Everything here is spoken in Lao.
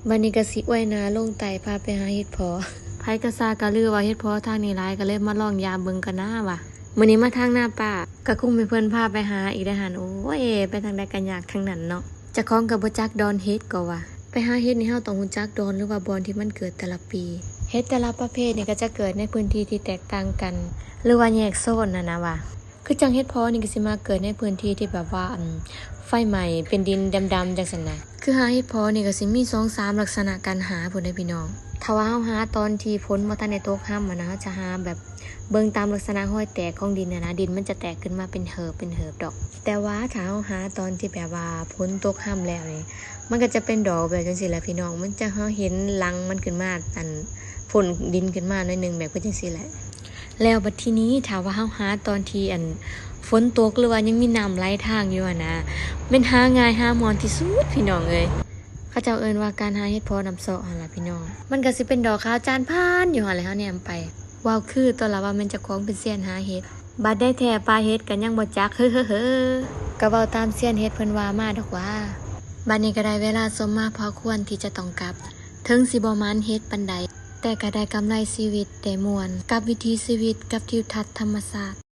ບັດນີ້ກໍຊິອວຍໜ້າລົງໃຕ້ພາໄປຫາເຫັດເພາະ. ໃຜກໍຊາກະລືວ່າເຫັດເພາະທາງນີ້ຫຼາຍ ກໍເລີຍມາລອງຢາມເບິ່ງກ່ອນນາວ່າ. ມື້ນີ້ມາທາງນາປ້າ ກໍຄຸມໃຫ້ເພິ່ນພາໄປຫາອີກໄດ໋ຫັ້ນ. ໂອ້ຍ ໄປທາງໃດກໍຍາກທາງນັ້ນເນາະ. ເຈົ້າຂອງກໍບໍ່ຈັກດອນເຫັດກໍວ່າ. ໄປຫາເຫັດນີ້ເຮົາຕ້ອງຮູ້ຈັກດອນ ຫຼືວ່າບ່ອນທີ່ມັນເກີດແຕ່ລະປີ. ເຫັດແຕ່ລະປະເພດນີ້ກໍຈະເກີດໃນພື້ນທີ່ທີ່ແຕກຕ່າງກັນ ຫຼືວ່າແຍກໂຊນຫັ້ນນະວ່າ. ຄືຈັ່ງເຫັດເພາະນີ້ກໍຊິມາເກີດໃນພື້ນທີ່ທີ່ແບບວ່າ ອັນ ໄຟໄໝ້ເປັນດິນດຳໆ ຈັ່ງຊັ້ນນະ. ຄືຫາເຫັດເພາະນີ້ກໍຊິມີສອງສາມລັກສະນະການຫາພຸ້ນເດ້ພີ່ນ້ອງ. ຖ້າວ່າເຮົາຫາຕອນທີ່ຝົນບໍ່ທັນໄດ້ຕົກຮຳຫັ້ນນະ ເຮົາຈະຫາແບບເບິ່ງຕາມລັກສະນະຮອຍແຕກຂອງດິນຫັ້ນນະ, ດິນມັນຈະແຕກຂຶ້ນມາເປັນເຫີບເປັນເຫີບດອກ. ແຕ່ວ່າຖ້າເຮົາຫາຕອນທີ່ແບບວ່າຝົນຕົກຮຳແລ້ວນີ້ ມັນກໍຈະເປັນດອກແບບຈັ່ງຊີ້ແຫຼະພີ່ນ້ອງ. ມັນຈະ ເຮົາເຫັນຫຼັງມັນຂຶ້ນມາ ອັນ ພົ້ນດິນຂຶ້ນມາໜ້ອຍໜຶ່ງ ແບບຄືຈັ່ງຊີ້ແຫຼະ. ແລ້ວບັດທີນີ້ ຖ້າວ່າເຮົາຫາຕອນທີ່ ອັນ ຝົນຕົກ ຫຼືວ່າຍັງມີນ້ຳໄຫຼທາງຢູ່ຫັ້ນນະ ແມ່ນຫາງ່າຍຫາມ່ວນທີ່ສຸດພີ່ນ້ອງເອີຍ. ເຂົາເຈົ້າເອີ້ນວ່າການຫາເຫັດເພາະນ້ຳເຊາະຫັ້ນລະພີ່ນ້ອງ. ມັນກໍຊິເປັນດອກຂາວຈານພານຢູ່ຫັ້ນແຫຼະ ເຮົາແນມໄປ. ເວົ້າຄືຕົວລະວ່າແມ່ນເຈົ້າຂອງເປັນຊຽນຫາເຫັດ. ບາດໃດແທ້ປາເຫັດກໍຍັງບໍ່ຈັກ ເຮີໆ ກໍເວົ້າຕາມຊຽນເຫັດເພິ່ນວ່າມາດອກຫວາ. ບາດນີ້ກໍໄດ້ເວລາສົມມາພໍຄວນທີ່ຈະຕ້ອງກັບ. ເຖິງຊິບໍ່ໝານເຫັດປານໃດ ແຕ່ກໍໄດ້ກຳໄລຊີວິດ ໄດ້ມ່ວນກັບວິຖີຊີວິດ ກັບທິວທັດທຳມະຊາດ.